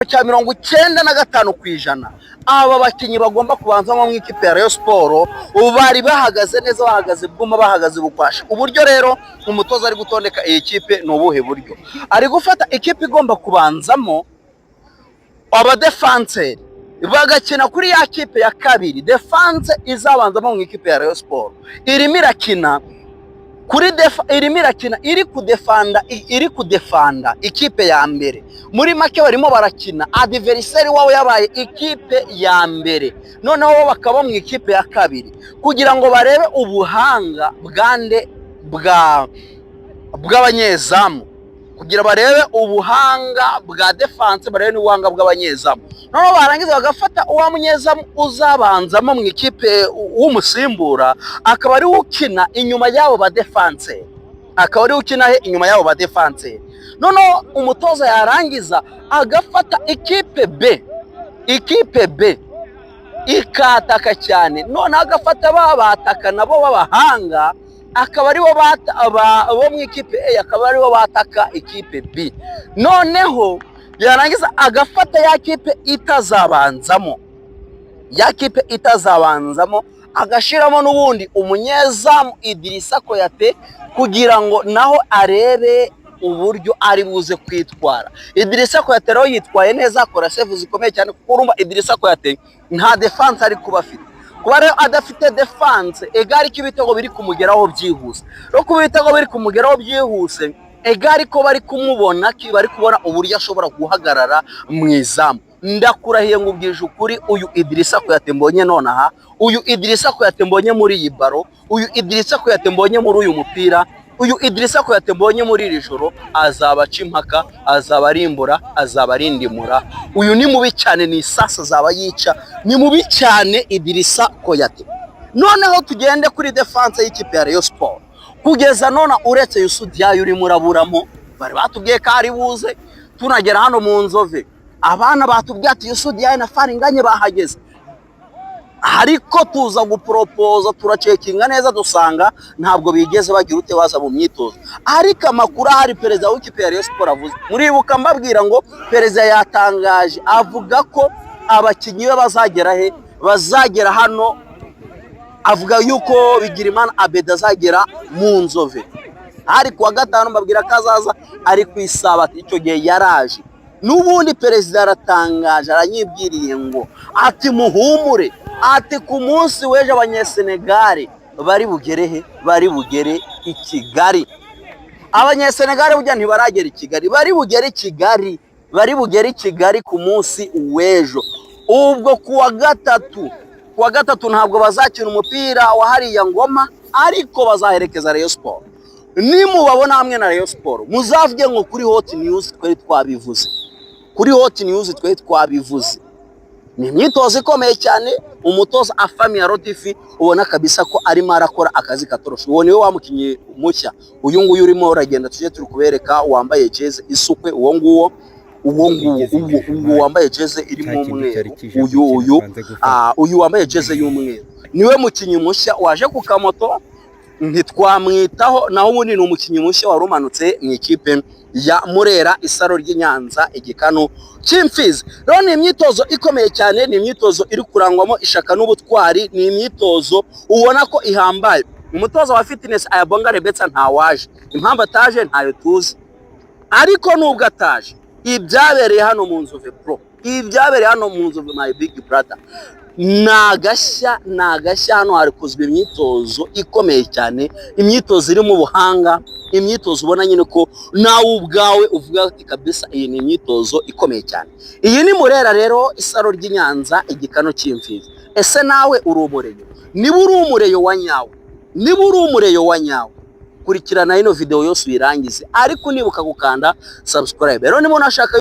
cya 95%, aba bakinnyi bagomba kubanzamo mu ikipe ya Rayon Sport ubu bari bahagaze neza, bahagaze bwuma, bahagaze bukwasha. Uburyo rero umutoza ari gutondeka iyi kipe ni ubuhe buryo? Ari gufata ikipe igomba kubanzamo, abadefanseri bagakina kuri ya kipe ya kabiri. Défense izabanzamo mu ikipe ya Rayon Sport irimo irakina kuri irimo irakina iri kudefanda ikipe ya mbere. Muri make barimo barakina adversaire wabo yabaye ikipe ya mbere, noneho bo bakaba mu ikipe ya kabiri kugira ngo barebe ubuhanga bwande bw'abanyezamu, kugira barebe ubuhanga bwa défense, barebe n'ubuhanga bw'abanyezamu. Noneho barangiza bagafata uwa munyezamu uzabanzamo mu ikipe w'umusimbura, akaba ariwe ukina inyuma y'abo badefanse, akaba ariwe ukina he inyuma y'abo badefanse. Noneho umutoza yarangiza agafata ikipe B, ikipe B ikataka cyane, noneho agafata ba bataka nabo b'abahanga, akaba aribo bo mu ikipe A, akaba aribo bataka ikipe B. Noneho yarangiza agafata ya kipe itazabanzamo, ya kipe itazabanzamo, agashyiramo n'ubundi umunyezamu Idrissa Koyate kugira ngo naho arebe uburyo ari buze kwitwara. Idrissa Koyate rero yitwaye neza, akora save zikomeye cyane, kuko urumva Idrissa Koyate nta défense ari kuba afite. Kuba rero adafite défense, égale ko ibitego biri kumugeraho byihuse. Rero kuba ibitego biri kumugeraho byihuse, égale ko bari kumubona, bari kubona uburyo ashobora guhagarara mu izamu. Ndakurahiye ngo ubwije ukuri, uyu Idrissa Koyate mbonye nonaha, uyu Idrissa Koyate mbonye muri iyi baro, uyu Idrissa Koyate mbonye muri uyu mupira, uyu Idrissa Koyate mbonye muri iri joro, azaba aca impaka, azaba arimbura, azaba arindimura. Uyu ni mubi cyane, ni isasu azaba yica, ni mubi cyane Idrissa Koyate. Noneho tugende kuri défense y'ikipe ya Rayon Sport. Kugeza none uretse Youssou Diaye urimo uraburamo, bari batubwiye ko ari buze tunagera hano mu Nzove, abana batubwiye ati Youssou Diaye na Fall Ngagne bahageze, ariko tuza guporopoza, turacekinga neza, dusanga ntabwo bigeze bagira ute baza mu myitozo. Ariko amakuru ahari, perezida w'ikipe ya Rayon Sport avuze, muribuka mbabwira ngo perezida yatangaje avuga ko abakinnyi be bazagera he, bazagera hano, avuga yuko Bigirimana Abeda azagera mu Nzove ari kuwa gatanu, mbabwira ko azaza ari ku isabato, icyo gihe yaraje. N'ubundi perezida aratangaje, aranyibwiriye ngo ati muhumure, ati ku munsi w'ejo Abanyesenegare bari bugere he, bari bugere i Kigali. Abanyesenegare burya ntibaragera i Kigali, bari bugere i Kigali, bari bugere i Kigali ku munsi w'ejo. Ubwo kuwa gatatu, kuwa gatatu ntabwo bazakina umupira wa hariya Ngoma, ariko bazaherekeza Rayon Sport. Nimubabona hamwe na Rayon Sport, muzavuge ngo kuri Hot News twari twabivuze, kuri Hot News twari twabivuze. Ni imyitozo ikomeye cyane. Umutoza Afahmia Lotfi ubona kabisa ko arimo arakora akazi katoroshe. Uwo niwe wa mukinnyi mushya, uyu nguyu urimo uragenda, tujye turi kubereka, wambaye jeze isukwe, uwo nguwo, uwo nguwo, uwo uwo wambaye jeze irimo umweru, uyu uyu wambaye jeze y'umweru niwe mukinnyi mushya waje ku kamoto. Ntitwamwitaho, naho ubundi ni umukinnyi mushya wari umanutse mu ikipe ya Murera, isaro ry'i Nyanza, igikanu cy'imfizi. Rero ni imyitozo ikomeye cyane, ni imyitozo iri kurangwamo ishaka n'ubutwari, ni imyitozo ubona ko ihambaye. Umutoza wa fitness Ayabonga Rebetsa ntawaje, impamvu ataje ntayo tuzi, ariko nubwo ataje, ibyabereye hano mu Nzove bro, ibyabereye hano mu Nzove, my big brother, ni agashya, ni agashya. Hano hakozwe imyitozo ikomeye cyane, imyitozo irimo ubuhanga, imyitozo ubona nyine ko nawe ubwawe uvuga ati kabisa iyi ni imyitozo ikomeye cyane. Iyi ni Murera rero, isaro ry'i Nyanza, igikano cy'imfizi. Ese nawe uri umureyo? Niba uri umureyo wa nyawe, niba uri umureyo wa nyawe, kurikirana ino video yose uyirangize, ariko unibuka gukanda subscribe. Rero niba unashaka